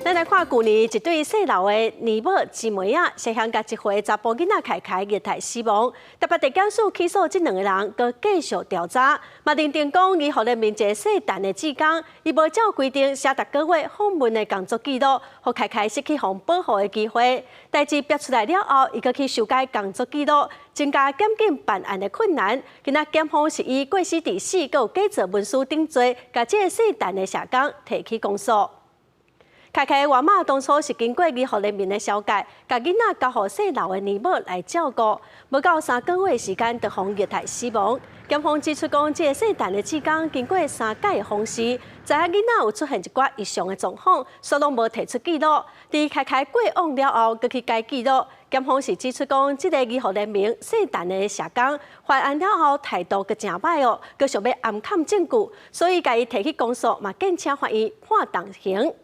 咱來看舊年一對姓劉的娘母姊妹仔，涉嫌共一歲查埔囡仔凱凱虐待死亡。台北地檢署起訴這兩个人，閣繼續調查。嘛認定講，醫護聯盟一个姓陳的志工，伊無照規定寫逐个月訪問的工作記錄，予凱凱失去予保護的機會。代誌爆出來了後，伊閣去修改工作記錄，增加檢警辦案的困難。今仔檢方是以過失致死、閣有假造文書等罪，共這个姓陳的社工提起公訴。凱凱的外媽當初是經過醫護聯盟的紹介，共囡仔交予姓劉的娘母來照顧，無夠3個月時間就予虐待死亡。檢方指出講，這个姓陳的志工經過三擺的訪視，知影囡仔有出現一寡異常的狀況，煞攏無提出記錄。佇凱凱過往了後，閣去改記錄。檢方是指出講，這个醫護聯盟姓陳的社工犯案了後態度閣誠歹哦，閣想欲掩崁證據，所以共伊提起公訴，嘛建請法院判重刑。